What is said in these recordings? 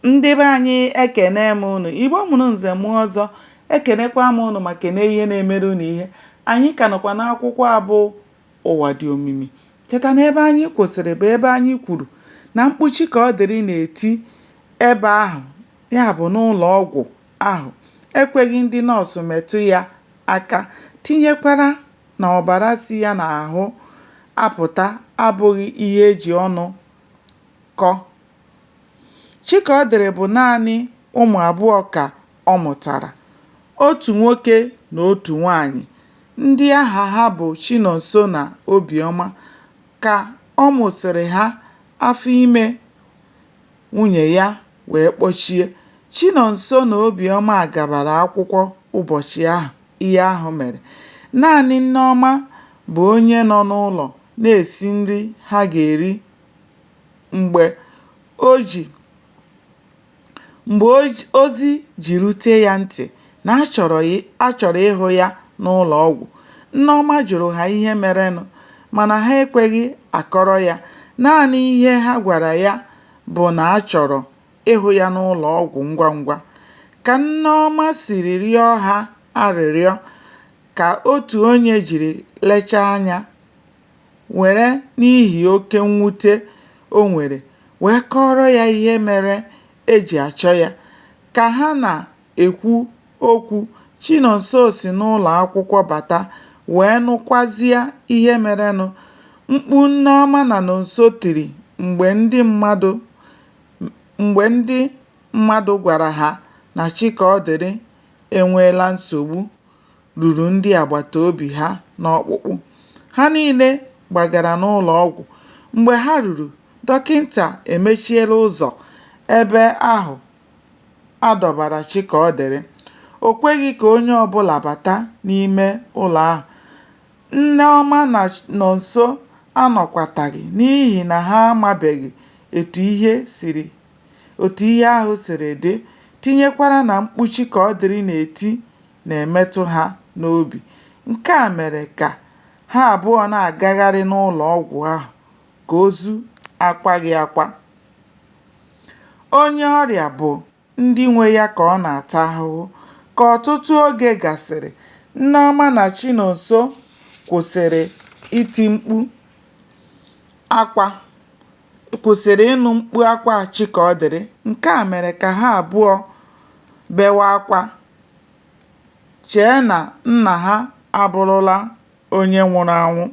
Ndị be anyị, ekene m unu. Igbo mụrụ nze mụọ ọzọ, ekenekwa m unu ma kene ihe na-emere unu ihe. Anyị ka nọkwa n'akwụkwọ a bụ Ụwa Dị Omimi. Cheta na ebe anyị kwụsịrị bụ ebe anyị kwuru na mkpu Chikaọdịrị na-eti ebe ahụ, ya bụ n'ụlọ ọgwụ ahụ, ekweghị ndị nọọsụ metụ ya aka, tinyekwara na ọbara si ya n'ahụ apụta abụghị ihe e ji ọnụ kọ. Chikaọdịrị bụ naanị ụmụ abụọ ka ọ mụtara, otu nwoke na otu nwaanyị, ndị aha ha bụ Chinonso na Obiọma. Ka ọ mụsịrị ha, afọ ime nwunye ya wee kpọchie. Chinonso na Obiọma gabara akwụkwọ ụbọchị ahụ ihe ahụ mere. Naanị Nneọma bụ onye nọ n'ụlọ na-esi nri ha ga-eri mgbe ozi ji rute ya ntị na a chọrọ ịhụ ya n'ụlọ ọgwụ. Nneọma jụrụ ha ihe merenụ mana ha ekweghị akọrọ ya. Naanị ihe ha gwara ya bụ na a chọrọ ịhụ ya n'ụlọ ọgwụ ngwa ngwa. Ka Nneọma siri rịọ ha arịrịọ ka otu onye jiri lechaa anya were n'ihi oke mwute o nwere wee kọọrọ ya ihe mere e ji achọ ya. Ka ha na-ekwu okwu, Chinonso si n'ụlọ akwụkwọ bata wee nụkwazịa ihe merenụ. Mkpu Nneọma na Nonso tiri mgbe ndị mmadụ gwara ha na Chikaọdịrị enweela nsogbu ruru ndị agbataobi ha n'ọkpụkpụ. Ha niile gbagara n'ụlọ ọgwụ. Mgbe ha ruru, dọkịnta emechiela ụzọ ebe ahụ a dọbara Chikaọdịrị. O kweghị ka onye ọbụla bata n'ime ụlọ ahụ. Nneọma na Nonso anọkwataghị n'ihi na ha amabeghị etu ihe ahụ siri dị tinyekwara na mkpu Chikaọdịrị na-eti na-emetụ ha n'obi. Nke a mere ka ha abụọ na-agagharị n'ụlọ ọgwụ ahụ ka ozu akwaghị akwa. Onye ọrịa bụ ndị nwe ya ka ọ na-ata ahụhụ. Ka ọtụtụ oge gasịrị, Nneọma na Chinonso kwụsịrị ịnụ mkpu akwa Chikaọdịrị. Nke a mere ka ha abụọ bewe akwa chee na nna ha abụrụla onye nwụrụ anwụ.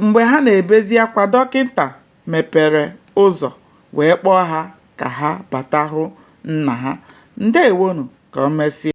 Mgbe ha na-ebezi akwa, dọkịnta mepere ụzọ wee kpọọ ha ka ha bata hụ nna ha. Ndeewonụ, ka o mesịa.